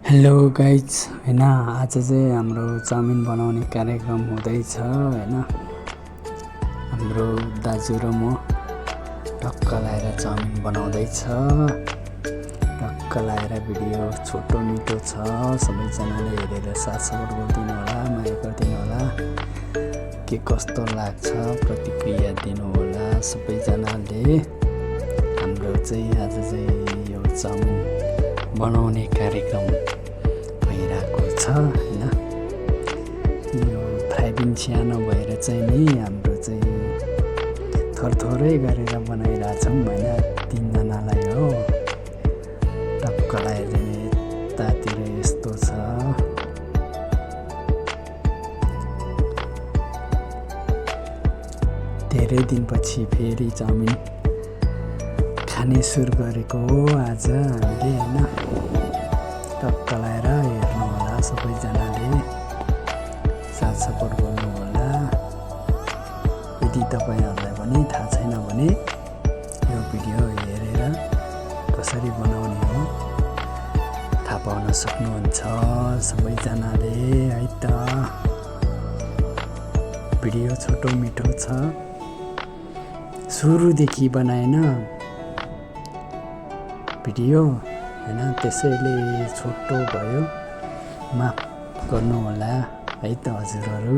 Hello guys होइन आज चाहिँ हाम्रो चाउमिन बनाउने कार्यक्रम हुँदैछ होइन। हाम्रो दाजु र म टक्क लाएर चाउमिन बनाउँदैछ। टक्क लाएर भिडियो छोटो मिठो छ, सबैजनाले हेरेर साथ सपोर्ट गरिदिनु होला, माया गरिदिनु होला। के कस्तो लाग्छ प्रतिक्रिया दिनु होला सबैजनाले। हाम्रो चाहिँ आज चाहिँ यो चाउमिन बनाउने कार्यक्रम भइरहेको छ होइन। यो 5 इन्च सानो भएर चाहिँ नि हाम्रो चाहिँ थोरै गरेर बनाइरहेछौँ होइन। 3 जनालाई हो टक्क लगाएर यतातिर यस्तो छ। धेरै दिनपछि फेरि चाउमिन खाने सुरु गरेको हो आज हामीले होइन। टक्क लगाएर हेर्नु होला सबैजनाले, साथ सपोर्ट गर्नु होला। यदि तपाईँहरूलाई पनि थाहा छैन भने यो भिडियो हेरेर कसरी बनाउने हो थाहा पाउन सक्नुहुन्छ सबैजनाले है त। भिडियो छोटो मिठो छ, सुरुदेखि बनाएन भिडियो होइन, त्यसैले छोटो भयो, माफ गर्नु होला है त हजुरहरू।